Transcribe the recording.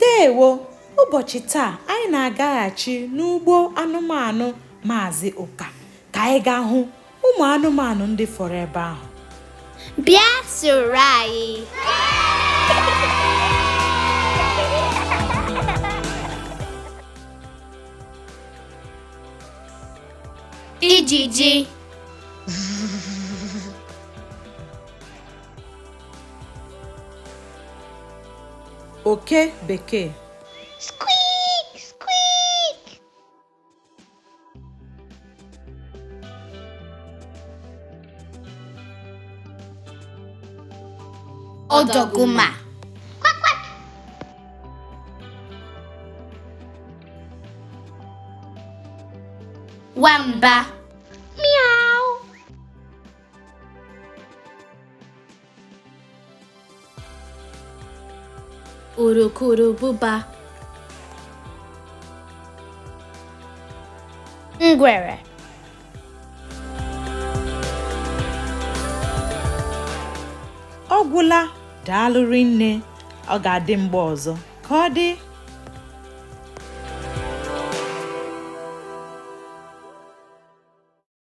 Ndewo! Ụbọchị taa anyị na-agaghachi n'ugbo anụmanụ Maazị Ụka ka anyị gaa hụ ụmụ anụmanụ ndị fọrọ ebe ahụ. Bịa soro anyị. Ijiji. Oke bekee. Squeak, squeak. Ọdọgụma. Quack, quack. Nwamba. Meow. Urukurubụba. Ngwere. Ọ gwụla, daalụ rinne. Ọ ga-adị mgbe ọzọ. Ka ọ dị.